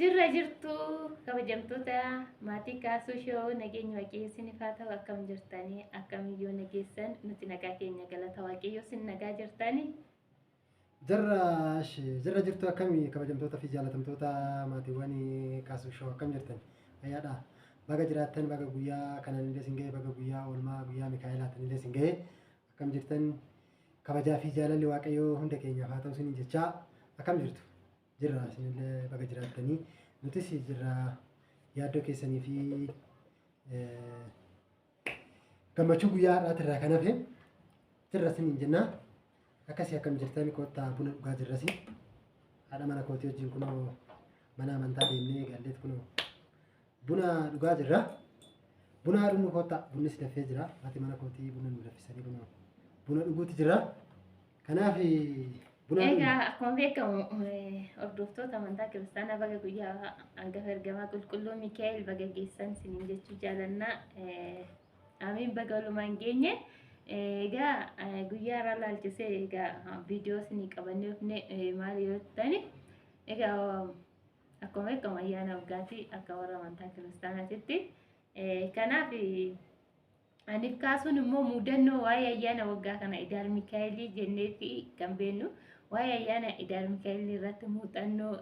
Jirra jirtu kabajamtoota maatii Kaasuu Shoo, nageenya Waaqayyo isiniif haa ta'u. Akkam jirtanii? Akkamiyyuu nageessan? Nuti nagaa keenya, galata Waaqayyo. Isin nagaa jirtanii? Jirra jirra, jirtu. Akkamii kabajamtoota fi jaalatamtoota maatiiwwan Kaasuu Shoo, akkam jirtan? Fayyaadha. Baga jiraattan, baga guyyaa kanaan illee isin ga'e, baga guyyaa oolmaa guyyaa Mikaa'elaatiin illee isin ga'e. Akkam jirtan? Kabajaa fi jaalalli Waaqayyoo hunda keenyaaf haa ta'u isiniin jechaa, akkam jirtu? Jirra, isinillee baga jiraattanii. Nutis jirra, yaaddoo keessanii fi gammachuu guyyaa har'aatirraa kan hafe jirra isiniin jennaa. Akkasii, akkam jirtan? Kottaa, buna dhugaa jirrasi. Haadha mana kootii wajjin kunoo mana amantaa deemnee galleet kunoo buna dhugaa jirra. Buna dhugnu, kottaa, bunnis danfee jira. Haati mana kootii buna nu danfisanii kunoo buna dhuguuti jira. Kanaaf buna dhugnu. Egaa akkuma beekamu, hordoftoota amantaa kiristaanaa, baga guyyaa hangafa ergamaa qulqulluu Mikaa'el baga geessan isiniin jechuu jaalannaa. Amiin, baga walumaan geenye. Egaa guyyaa irraa laalchisee egaa viidiyoo isinii qabannee dhufne maal yoo jettani, egaa akkuma beekamu ayyaana waggaatii akka warra amantaa kiristaanaatitti. Kanaaf aniif Kaasuun immoo mudannoo waa'ee ayyaana waggaa kana Idaar Mikaa'elii jenneefi kan beeknu, waa'ee ayyaana Idaar Mikaa'elii irratti muuxannoo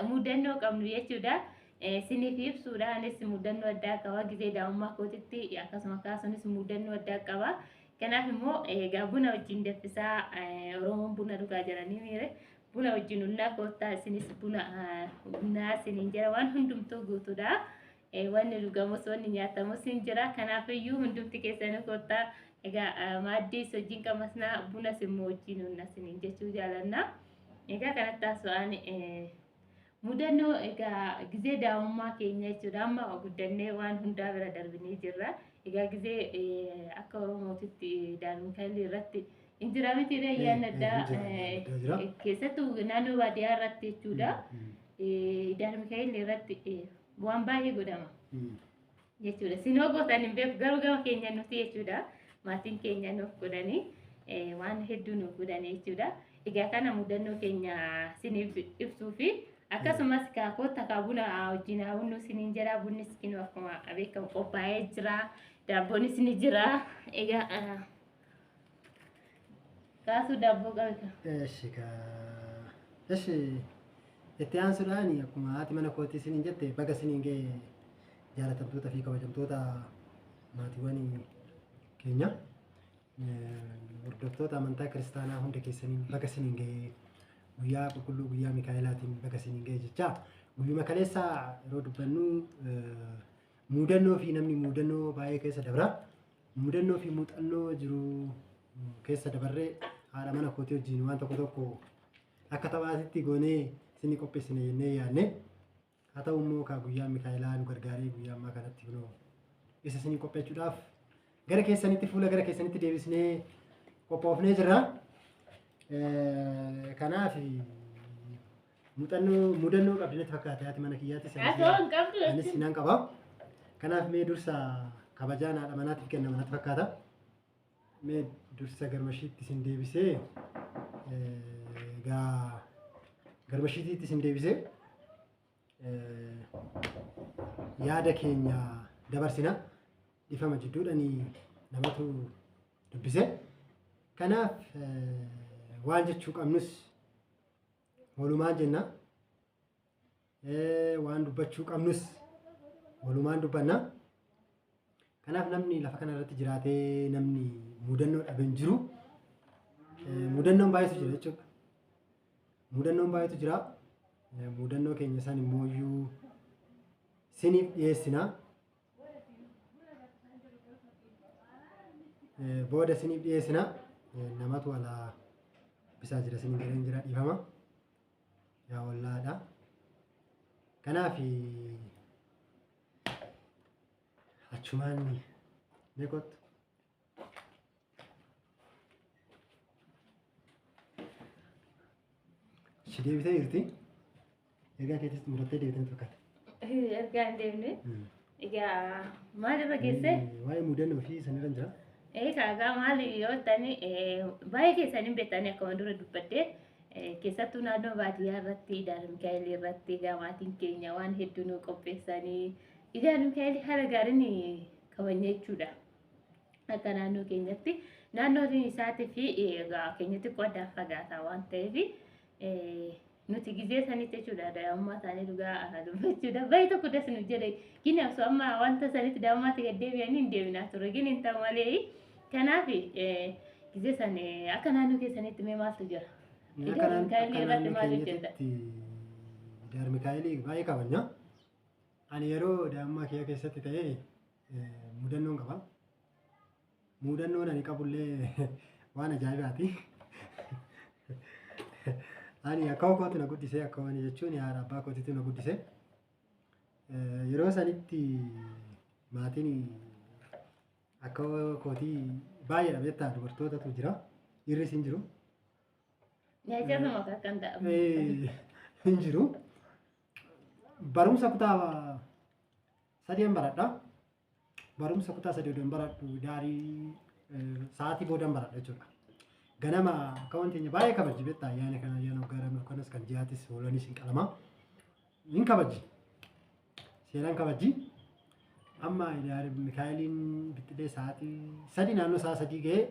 mudannoo qabnu jechuudha. Isiniif ibsuudha. Anis mudannoo addaa qaba gizee daa'ummaa kootitti, akkasuma Kaasuunis mudannoo addaa qaba. Kanaaf immoo egaa buna wajjin danfisaa, Oromoon buna dhugaa jedhanii miire, buna wajjin unnaa, koottaa isinis buna unnaa isiniin jira. Waan hundumtuu guutuudha. Wanni dhugamus wanni nyaatamus hin jira. Kanaafiyyuu hundumti keessanuu koottaa, egaa maaddiis wajjin qamasnaa, bunas immoo wajjin unna isiniin jechuu jaalanna. Egaa kanatti haasa'aan mudannoo egaa gizee daa'ummaa keenya jechuudha. Amma guddannee waan hundaa bira darbinee jirra. Egaa gizee akka Oromootitti Idaar Mikaa'elii irratti hin jira miti ayyaanni addaa, keessattuu naannoo baadiyyaa irratti jechuudha. Idaar Mikaa'elii irratti waan baay'ee godhama jechuudha. Sinoo gootan hin beeku, garuu gama keenya nuti jechuudha. Maatiin keenya nuuf godhanii, waan hedduu nuuf godhanii jechuudha. Egaa kana mudannoo keenya siniif ibsuu fi akkasumas kaakoota kaa buna wajjin haa bunnu siniin jira. Bunnis kinoo akkuma beekamu qophaa'ee jira. Daabboonis ni jira. Egaa Kaasuu, daabboo qabe. Eshi eshi, itti aansuudhaan akkuma haati mana kootii isiniin jette, baga isiniin ga'e jaalatamtoota fi kabajamtoota maatiiwwan keenya. Hordoftoota amantaa kiristaanaa hunda keessaniin baga isiniin ga'e, guyyaa qulqulluu guyyaa Mikaa'elaatiin baga isiniin ga'e jecha. Guyyuma kaleessaa yeroo dubbannu mudannoo fi namni mudannoo baay'ee keessa dabra. Mudannoo fi muuxannoo jiru keessa dabarree haadha mana kootii wajjin waan tokko tokko akka taphaatitti goonee isinii qopheessine jennee yaadne. Haa ta'u immoo kaa guyyaa Mikaa'elaa nu gargaaree guyyaa ammaa kanatti kunoo isa isinii qopheessuudhaaf gara keessanitti, fuula gara keessanitti deebisnee qophoofnee jirra. Kanaaf muuxannoo mudannoo qabdi natti fakkaate haati mana kiyyaatis. Atoo hin qabdu. Anis nan qaba. Kanaaf mee dursa kabajaan haadha manaatiif kennama natti fakkaata. Mee dursa garmashiitti isin deebisee, egaa garmashiitiitti isin deebisee yaada keenya dabarsina. Dhifama, jidduudhanii namatu dubbise. Kanaaf waan jechuu qabnus walumaan jenna. Waan dubbachuu qabnus walumaan dubbanna. Kanaaf namni lafa kana irratti jiraatee namni mudannoo dhabe hin jiru. Mudannoon baay'eetu jira jechuudha. Mudannoon baay'eetu jira. Mudannoo keenya san immoo iyyuu siniif dhiyeessina. Booda siniif dhiyeessina. Namatu alaa bisaa jira siniin jedheen jira, dhiifama. Yaa wallaadha. Kanaaf achumaan mee kottu. Ishee deebitee jirti. Ergaa keetis murattee deebitee natti fakkaata. Ergaa hin deemne. Egaa maalirra geesse? Waa'ee mudannoo fi sanirra jira. Egaa maali yoo ta'ani, baay'ee keessan hin beektanii, akkuma dura dubbadde Keessattuu naannoo baadiyyaa irratti Idaara Mikaa'el irratti egaa maatiin keenya waan hedduu nu qopheessanii Idaara Mikaa'el haala gaariin kabajna jechuudha. Akka naannoo keenyatti naannoon isaatii fi egaa keenya xiqqoo addaan fagaataa waan ta'eef nuti gizee sanitti jechuudha daa'imummaa isaanii dhugaa dubbachuudha. Baay'ee tokko das nu jedhe gini osoo amma wanta sanitti daa'imummaatti gad deebi'anii hin deebinaa ture gini hin ta'u malee. Kanaaf gizee san akka naannoo keessanitti mee maaltu jira? Akka Idaara Mikaa'el irratti naannoo maal hojjeta? keenyatti Idaara Mikaa'elii baay'ee kabajna. Ani yeroo daa'imummaa kiyya keessatti ta'ee mudannoon qaba. Mudannoon ani qabullee waan ajaa'ibaati. Ani akka kootu na guddise, akka waan jechuun haadha abbaa kootiitu na guddise. Yeroo sanitti maatiin akka kootii baay'eedha beektaa, dubartootatu jira. Dhiirris hin jiru. Nyaachasuma akkan ta'a. Hin jiru. Barumsa kutaa sadiin baradha. Barumsa kutaa sadii odoon baradhu daarii sa'aatii boodaan baradha jechuudha. Ganama akka wanti keenya baay'ee kabajji beektaa, ayyaana kana, ayyaana waggaa lama kanas kan ji'aatis hoolanis hin qalama. Hin kabajji. Seeraan kabajji. Amma Idaara Mikaa'eliin bixxilee sa'aatii 3, naannoo sa'a 3 ga'ee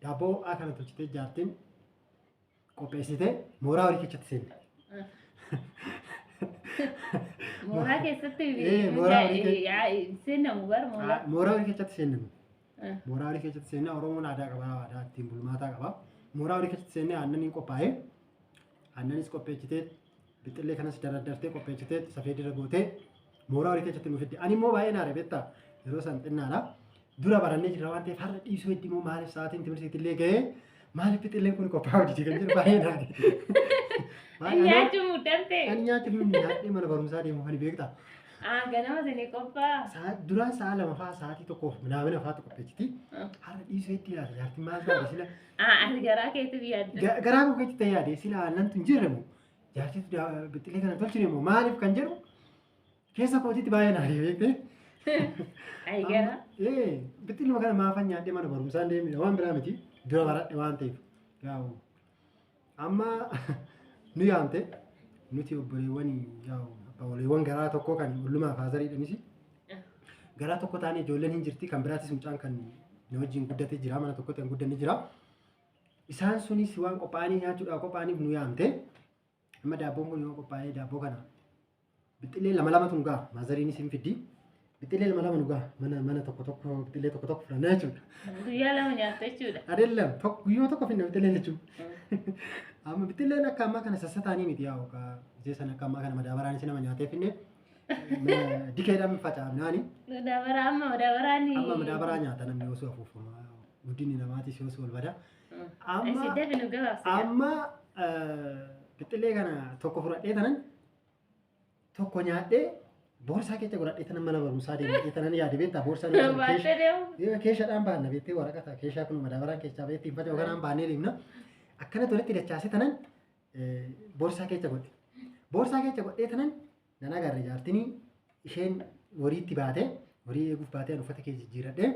daabboo ho'aa kana tolchitee jaartiin qopheessitee mooraa horii keessatti seenne. Mooraa keessatti Mooraa horii seenamu bara mooraa. Mooraa horii keessatti seennamu. Mooraa horii keessatti seennee, Oromoon aadaa qaba, aadaa ittiin bulmaataa qaba. Mooraa horii keessatti seennee aannan qophaa'ee, aannanis qopheessitee, bixxillee kanas daraddartee qopheessitee safeedirra gootee mooraa horii keessatti nu fidde. Ani immoo baay'ee naare beektaa, yeroo san xinnaadha. Dura barannee jirra waan ta'eef har'a dhiisuu hedduu immoo maaliif sa'aatiin timirtiitti illee ga'ee maaliif bixxilleen kun qophaa'u didi kan jedhu baay'ee naare. Nyaachuu muddamte. Ani nyaachuuf nyaadhee mana barumsaa deemu ani beektaa. Ganama isinii qophaa'a. Duraan sa'a 2 fa'aa, sa'aatii 1f minaamina fa'aatu qopheessiti. Har'a dhiisuu hedduu yaada jaartiin maal taate sila. Ati garaa keetiif yaadda. Garaa koo keessatti yaade, sila aannantu hin jirremu. Jaartitu bixxilee kana tolchine moo maaliif kan jedhu keessa kootiitti baay'ee naare beektee. Ayi garaa. Bixxiluma kana maafan nyaadhee mana barumsaa hin deemne, waan biraa miti. Dura baradhe waan ta'eef. Yaa'u amma nu yaamte, nuti obboleewwan, yaa'u obboleewwan garaa tokkoo kan ollumaa faazariidhanis garaa tokko taanee, ijoolleen hin jirti, kan biraatis mucaan kan nu wajjin guddatee jira, mana tokkotti kan guddanne jira. Isaan sunis waan qophaa'anii nyaachuudhaaf qophaa'aniif nu yaamte. Amma daabboon kun yoo qophaa'ee daabboo kana bixxilee lama lamatu nu ga'a. Maazariinis hin fiddi. Bixxilee lama lama nu ga'a. Mana mana tokko tokko bixxilee tokko tokko fudhannaa jechuudha. Guyyaa 2 nyaattu jechuudha. Adeellam tokko guyyaa tokko finna bixxileen jechuudha. Amma bixxilleen akka ammaa kana sassataanii miti, yaa'u ijee sana akka ammaa kana madaabaraanis nama nyaatee finne dikeedhaan facaafnaani. Madaabaraa amma madaabaraan. Amma madaabaraa nyaata namni osoo afuufama. Guddinni namaatis yoo ol bada. Amma dafi nu gabaabsita. Amma bixxilee kana tokko fudhadhee tanan tokko nyaadhee boorsaa keessa godhadhee tanan mana barumsaa deemee tanan yaade beektaa, boorsaa Baattee deemu. keeshaadhaan baanna beektee, waraqata keeshaa kun madaabaraan keessaa beektii faca'u kanaan baannee deemna. Akkana walitti dachaasee tanan boorsaa keessa godhe. Boorsaa keessa godhee tanan nan agarre jaartinii isheen horiitti baatee, horii eeguuf baatee, ani uffata kee jijjiiradhee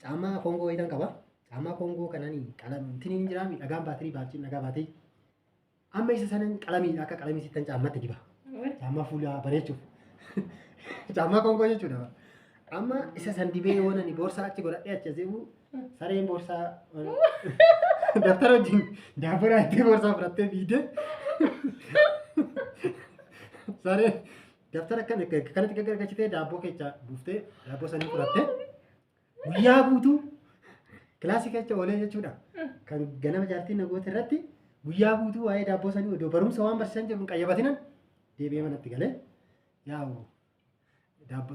caammaa koongoo wayitan qaba. Caammaa koongoo kanaan qalamtiin hin jiraami, dhagaan baatirii baachii dhagaa baatee amma isa sanan qalamiidha, akka qalamii sittan caammatti diba. Caammaa fuula bareechuuf. Caammaa koongoo jechuudha. Amma isa san dibee yoon ani boorsaa achi godhadhee achi aseebu, sareen boorsaa daftara wajjin daabboo itti boorsaa fudhattee fiigdee, sareen daftara akkanatti gaggargalchitee daabboo keessaa buuftee daabboo sanii fudhattee guyyaa guutuu kilaasii keessa oolee jechuudha. Kan ganama jaartiin nagoota irratti guyyaa guutuu waa'ee daabboo sanii odoo barumsa waan barsiisan jedhu hin qayyabatinan deebi'ee manatti galee, yaa'u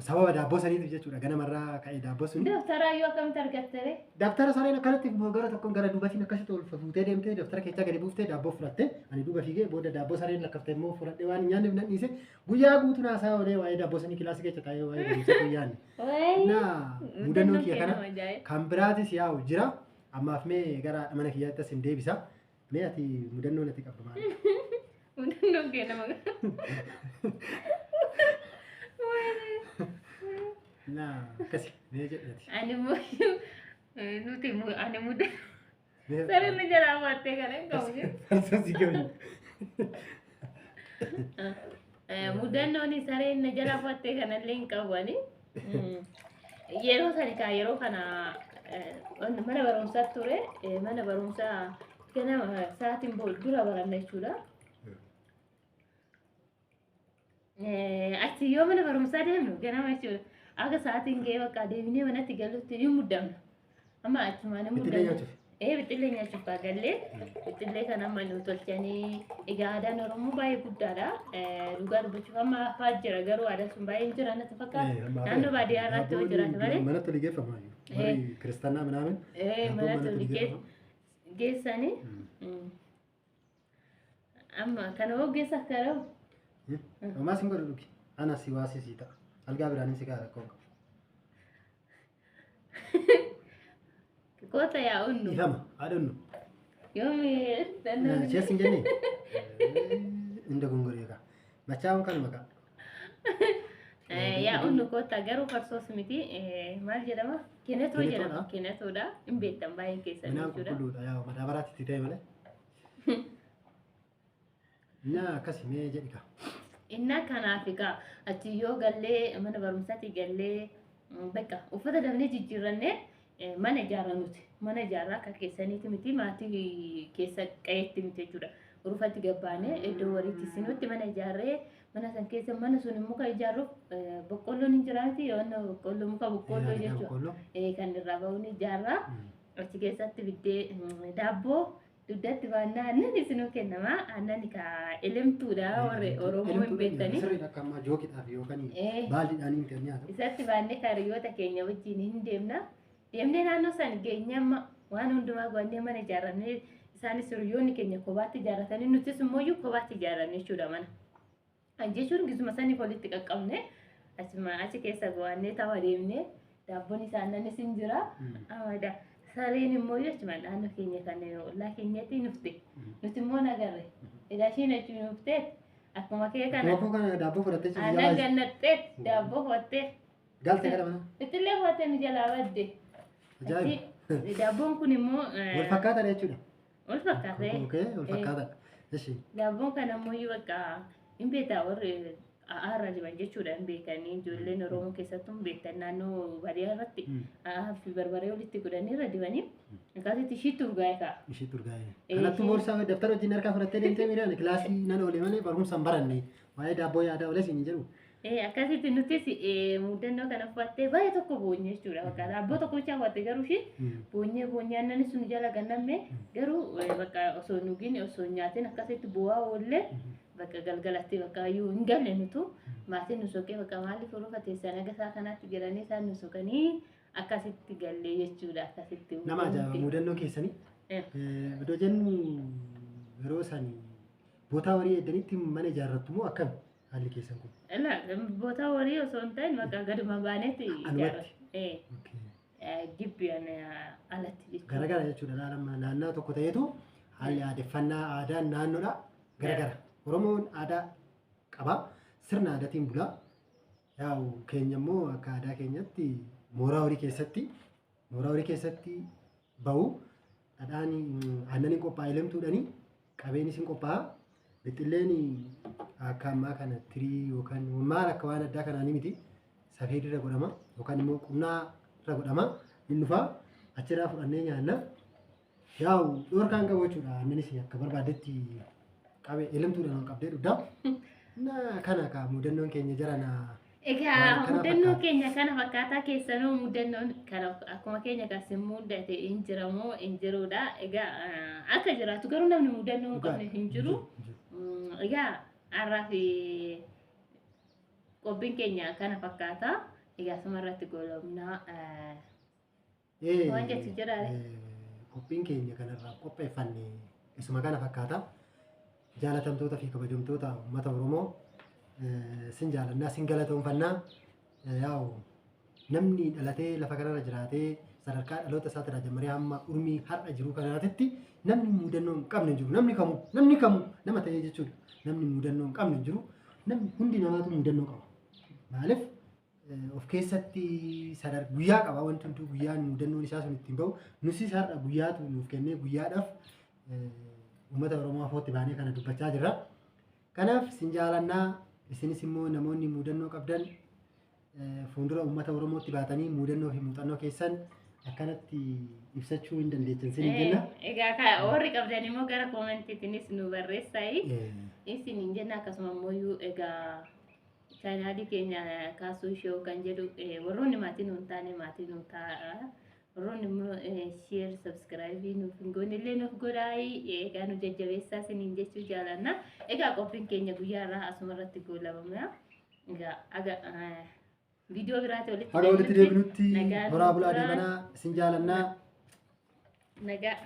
sababa daabboo saniitiif jechuudha ganamarraa ka'ee daabboo sun. Daftaraayyuu akkamitti argattare? Daftara sareen akkanatti gara tokkoon gara duubatiin akkasitti ol fuutee deemtee daftara keessaa gadi buuftee daabboo fudhattee, ani duuba fiigee booda daabboo sareen lakkaftee immoo fudhadhee waan hin nyaanneef nan dhiise. Guyyaa guutuu naasaa oolee waa'ee daabboo sanii kilaasii keessa taa'ee waa'ee barumsa guyyaanne. Na mudannoo kiyya kana kan biraatis yaa'u jira. Ammaaf mee gara mana kiyyaatti as hin deebisa. Mee ati mudannoo natti qabdu maali? Mudannoon kee nama. Na akkasi mee jedhati. Ani immoo nuti ani mudannoo Sareen na jalaa fudhattee kana hin qabu jechuudha. Farsoo si kennu. Mudannoon sareen na jalaa fudhattee kanallee hin qabu ani. Yeroo sani kaa yeroo kana mana barumsaa ture, mana barumsaa ganama sa'aatiin dura baranna jechuudha. Achi yoo mana barumsaa deemnu ganama jechuudha. Akka sa'aatiin ga'ee bakka deebinee manatti galutti ni muddamna. Amma achumaan ni Bixxillee muddamna. nyaachuuf. Ee, bixxillee nyaachuuf kaa gallee bixxillee kana amma nu tolchanii. Egaa aadaan Oromoo baay'ee guddaadha. Dhugaa dubbachuuf amma hafaa jira, garuu aadaan sun baay'ee hin jira natti fakkaata. Naannoo baadiyyaa irratti yoo jiraate malee. Manatti olii geeffama. Warri kiristaanaa minaamin. Manatti olii geessanii. Amma kana hoo geessa akka ta'u. Homaa sin godhu, dhugi. Ana si waasii sii ta'a. Algaa biraanin si ka'a, rakkoo qabu. Koota yaa'unnu. Ifama haadhannu. Yoomi. Cheers hin jennee? Inda gongoree kaa. Machaa'uun kanuma kaa. Yaa'unnu koota, garuu farsoos miti, maal jedhama? Kenetoo jedhama. Kenetoodha. Kenetoodha. Hin beektan baay'een keessan Minaan jechuudha. qulqulluudha, yaa madaabaraatti itti ta'e malee. Innaa akkasi mee jedhi kaa. Innaa kanaaf egaa achi yoo gallee mana barumsaatti gallee, bakka uffata dabnee jijjiirrannee mana ijaarra nuti. Mana ijaarraa akka keessaniiti miti, maatii keessa qa'eetti miti jechuudha. Urufatti gabbaanee iddoo wariitti sinutti mana ijaarree, mana san keessa, mana sun muka ijaarruuf boqqolloon hin jiraati, yoon boqqolloo, muka boqqolloo jechuudha. Boqqolloo. Kan irraa ba'uun ijaarraa. Achi keessatti biddee daabboo dugdatti baannaa, aannan isinuu kennama. Aannan ka elemtuudha, warri Oromoo hin beektanii. Sirriidha, akka ammaa jookiidhaaf yookaan baalliidhaan hin kan nyaatamu. Isatti baannee hiriyoota keenya wajjin hin deemna. Deemnee naannoo san geenye, amma waan hundumaa goonnee mana ijaarrannee, isaanis hiriyoonni keenya kophaatti ijaarratanii, nutis immoo kophaatti ijaarranne jechuudha mana. Kan jechuun gisuma saniif walitti qaqqabne, achuma achi keessa go'annee tapha deemnee, daabboon isaa aannanis hin jira. Amada sareen immoo achuma naannoo keenya kan ollaa keenyatti nufte. Nuti immoo nagarre. Egaa ishiin achi nuftee akkuma kee kana Daabboo kana daabboo fudhattee jirti. Aannan gannattee daabboo fudhattee Galte gara mana. Itillee fudhattee nu jalaa badde. Ajaa'iba. Achi daabboon kun immoo Wal fakkaataadha jechuudha. Wal fakkaata. Okay, wal fakkaataadha. Ishi. Daabboon kana immoo bakka hin beektaa, warri a'aarra jiran jechuudha hin beekanii, ijoolleen Oromoo keessattuu hin beektan, naannoo baadiyyaa irratti a'aa fi barbaree walitti godhanii irra dibanii akkasitti ishiitti urgaa'e ka'a. Ishiitti urgaa'e. Kanattuu boorsaa daftara wajjin harkaa fudhattee deemtee miidhaan kilaasii nan oole malee barumsa hin baranne, waa'ee daabboo yaadaa oolee siin hin jedhu. Akkasitti nutis mudannoo kana fudhattee baay'ee tokko boonye jechuudha. Bakka daabboo tokko bichaa fudhatte, garuu ishee boonyee boonyee aannan sun jala gannamme, garuu bakka osoo hin dhugin, osoo hin nyaatin akkasitti bu'aa oollee, bakka galgalatti bakka iyyuu hin galle nutu, maatiin nu soqee, bakka maaliif urufa teessan aga isaa kanaatti jedhanii isaan nu soqanii akkasitti gallee jechuudha akkasitti. Nama ajaa'iba mudannoo keessanii. Iddoo jennu yeroo sani bootaa horii eddanitti mana ijaarrattu moo akkam haalli keessan kun? Ala bootaa horii osoo hin ta'in bakka gaduma baanetti Alumatti? Gibbi alatti jechuudha. Garagara jechuudha, laala naannoo tokko ta'etu haalli aadeffannaa aadaan naannoodha garagara. Oromoon aadaa qaba, sirna aadaatiin bula. Yaa'u keenya immoo akka aadaa keenyatti mooraa horii keessatti bahu, dhadhaan aannan hin qophaa'a, elemtuudhaani qabeenis hin qophaa'a. Bixxilleen akka ammaa kana tirii yookaan maal akka waan addaa kanaanii miti, safeedirra godhama yookaan immoo qunnaa irra godhama, inni dhufaa achirraa fudhannee nyaanna. Yaa'u dhoorkaan qabu jechuudha, aannanis akka barbaadetti qabe elemtuudhaan ol qabdee dhugda. Na kana ka mudannoon keenya jara na. Egaa Waan kana mudannoo fakkaata. keenya kana fakkaataa, keessanuu mudannoon kana akkuma keenya kasin mudate hin jiramoo hin jirudha. Egaa akka jiraatu garuu namni mudannoo hin qabne hin jiru. Egaa har'aa fi qophiin keenya kana fakkaata. Egaa asuma irratti goolabnaa. Waan jettu jiraa? Qophiin keenya kanarraa qopheeffanne isuma kana fakkaata. Jaalatamtoota fi kabajamtoota uummata Oromoo, sin jaalannaa, sin galatoonfannaa. Yaa'u namni dhalatee lafa kanarra jiraatee sadarkaa dhaloota isaatirraa jammaree hamma urmii har'a jiru kanaatitti namni mudannoo hin qabne hin jiru. Namni kamuu nama ta'ee jechuudha. Namni mudannoo hin qabne hin jiru. Namni hundi namaatu mudannoo qaba. Maaliif of keessatti sadar guyyaa qaba. Wanti hunduu guyyaan mudannoon isaa sun ittiin bahu. Nusis har'a guyyaatu nuuf kennee guyyaadhaaf uummata Oromoo afootti baanee kana dubbachaa jirra. Kanaaf isin jaalannaa. Isinis immoo namoonni mudannoo qabdan fuuldura uummata Oromootti baatanii mudannoo fi muuxannoo keessan akkanatti ibsachuu hin dandeessan isin jenna. Egaa warri qabdan immoo gara koomentiitiinis nu barreessaa isin jenna. Akkasuma immoo egaa chaanaalii keenya Kaasuu Show kan jedhu warroonni maatii nuun taane maatii nuun ta'a. Warroonni immoo share, subscribe nuuf hin goone illee nuuf godhaayi. Egaa nu jajjabeessaa isiniin jechuu jaalanna. Egaa qophiin keenya guyyaa irraa asuma irratti goolabama. Egaa aga viidiyoo biraatti walitti Haga walitti deebinutti horaa bulaa deebanaa, isin jaalannaa. Nagaa.